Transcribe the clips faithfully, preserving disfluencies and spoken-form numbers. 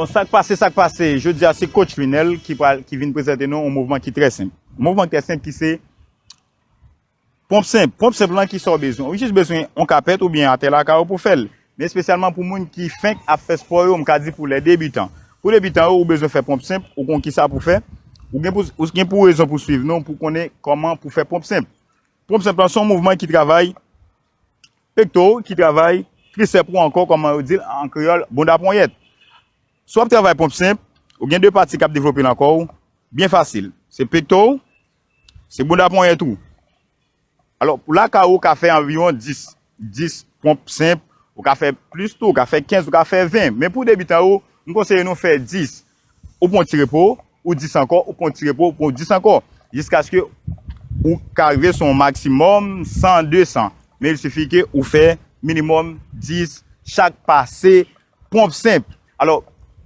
Bon, sa k pase, sa k pase. Jodi a, se coach Lunel ki pral, ki vin prezante nou yon mouvman ki trè senp. Yon mouvman ki trè senp ki se ponp senp. Ponp senp lan, ki sa w bezwen? Ou jis bezwen yon kapèt oubyen atè lakay ou pou fè l. Men espesyalman pou moun ki fenk ap fè spò yo, m ka di pou lè debitan. Pou debitan yo, ou bezwen fè ponp senp, ou konn ki sa pou fè. Ou gen pou, ou gen pou rezon pou swiv nou pou konnen kòman pou fè ponp senp. Ponp senp lan se yon mouvman ki travay pekto, ki travay trisèp ou ankò, kòman yo di l an kreyòl, bonda ponyèt. Si w ap travay ponp senp, ou gen de pati k ap devlope nan kò w, byen fasil. Se pekto w, se bonda ponyèt ou. Alò, pou lakay ou, ou ka fè anviwon dis, dis ponp senp, ou ka fè plis tou, ou ka fè kenz, ou ka fè ven. Men pou debitan yo, m konseye nou fè dis. Ou pran ti repo, ou dis ankò, ou pran ti repo, ou pran dis ankò. Jiskaske ou ka rive sou yon maksimòm san, de san. Men il sifi ke ou fè minimòm dis chak pase ponp senp. Alò,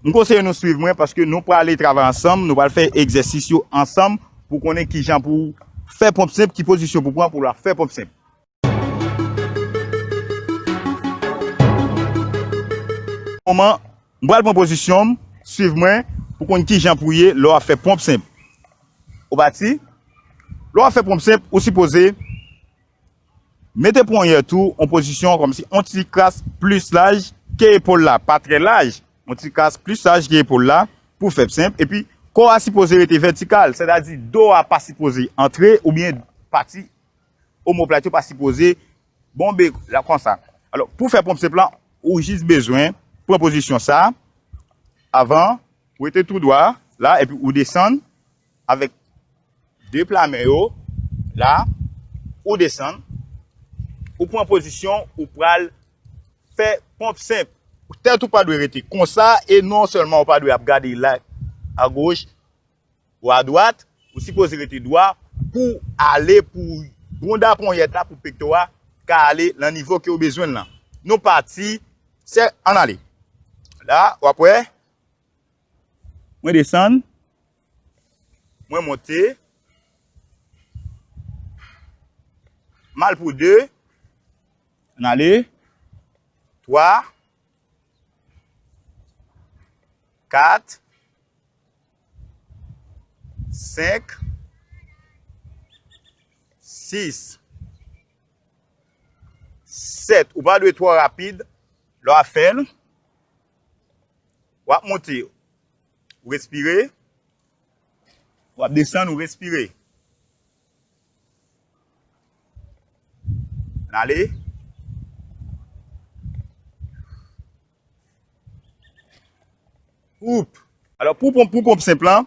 m konseye nou swiv mwen paske nou prale travay ansanm, nou pral fè egzèsis yo ansanm pou konnen kijan pou fè ponp senp, ki pozisyon pou pran pou w fè ponp senp. Moman, m pral pran pozisyon m, swiv mwen pou konn kijan pou ye lè w ap fè ponp senp. Ou pati? Lè w ap fè ponp senp, ou sipoze mete ponyèt ou an pozisyon kòmsi on ti kras plis laj ke epòl la, pa trè laj, on ti kras plis laj ke epòl la pou fè senp. Epi, kò a sipoze rete vètikal, sètadi do a pa sipoze antre oubyen pati omoplat yo pa sipoze bonbe la konsa. Alò, pou fè ponp senp lan, ou jis bezwen pran pozisyon sa, avan, ou rete tou dwa la, epi ou desann avèk de pla men yo la, ou desann, ou pran pozisyon, ou pral fè ponp senp. Tèt ou pa dwe rete konsa, e non sèlman ou pa dwe ap gade la, agoch, ou adwat, ou sipoze rete dwa pou ale pou bonda ponyèt la, pou pekto a ka ale nan nivo ke ou bezwen l lan. Nou pati, sè, ann ale. La, w ap wè, mwen desann, mwen monte, m al pou de, ann ale, twa, kat, senk, sis, sèt. Ou pa dwe twò rapid lè w ap fè l. W ap monte, ou respire. W ap desann, ou respire. Ann ale. Oup. Alò, pou, pou, pou ponp senp lan,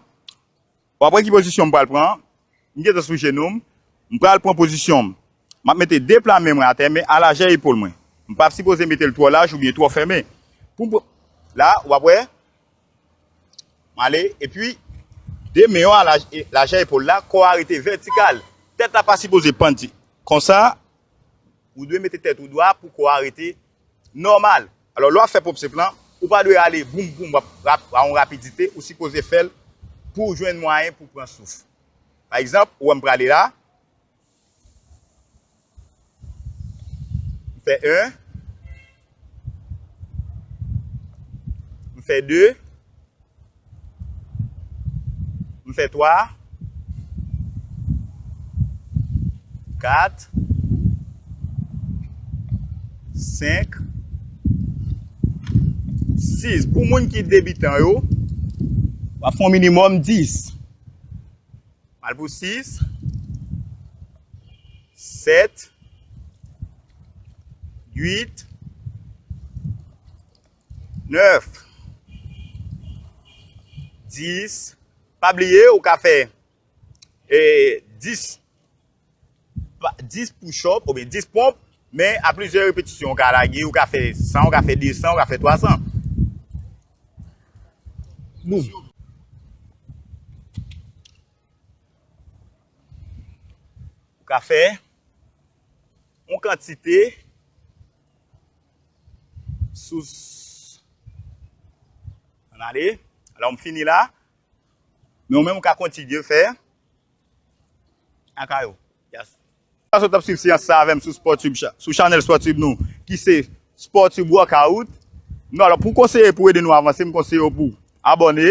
w ap wè ki pozisyon m pral pran. M gentan sou jenou m. M pral pran pozisyon m. M ap mete de pla men mwen atè, men a lajè epòl mwen. M pa sipoze mete l twò laj oubyen twò fèmen. Pou m pran, la, w ap wè, m ale, epi de men yo a laj-, lajè epòl la, kò a rete vètikal. Tèt la pa sipoze pann ti konsa, ou dwe mete tèt ou dwa pou kò a rete nòmal. Alò, lè w ap fè ponp senp lan, ou pa dwe ale boum boum, w ap rap-, a yon rapidite, ou sipoze fè l pou w jwenn mwayen pou w pran souf. Pa egzanp, ou wè m prale la, m fè en, m fè de, m fè twa, kat, senk, sis. Pou moun ki debitan yo, w ap fè yon minimòm dis. M al pou sis, sèt, uit, nèf, dis. Pa bliye, ou ka fè, e, dis, pa, dis push-up oubyen dis ponp, men a plizyè repetisyon. Ou ka lage, ou ka fè san, ou ka fè de san, ou ka fè twa san. Boum. Ou ka fè yon kantite sou, ann ale. Alò, m fini la. Men ou menm ou ka kontinye fè lakay ou. Yes. Sa sot ap swiv seyans sa avè m sou Sportube cha-, sou chanèl Sportube nou, ki se Sportube Workout. Non, alò, pou konseye, pou ede nou avanse, m konseye w pou abòne,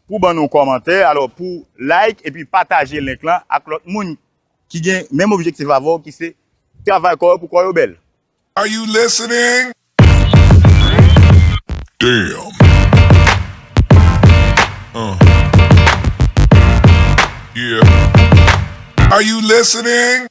pou ban nou kòmantè, alò, pou like, epi pataje link lan ak lòt moun ki gen menm objektif avè w, ki se travay kò yo pou kò yo bèl. Are you listening? Damn. Uh. Yeah. Are you listening?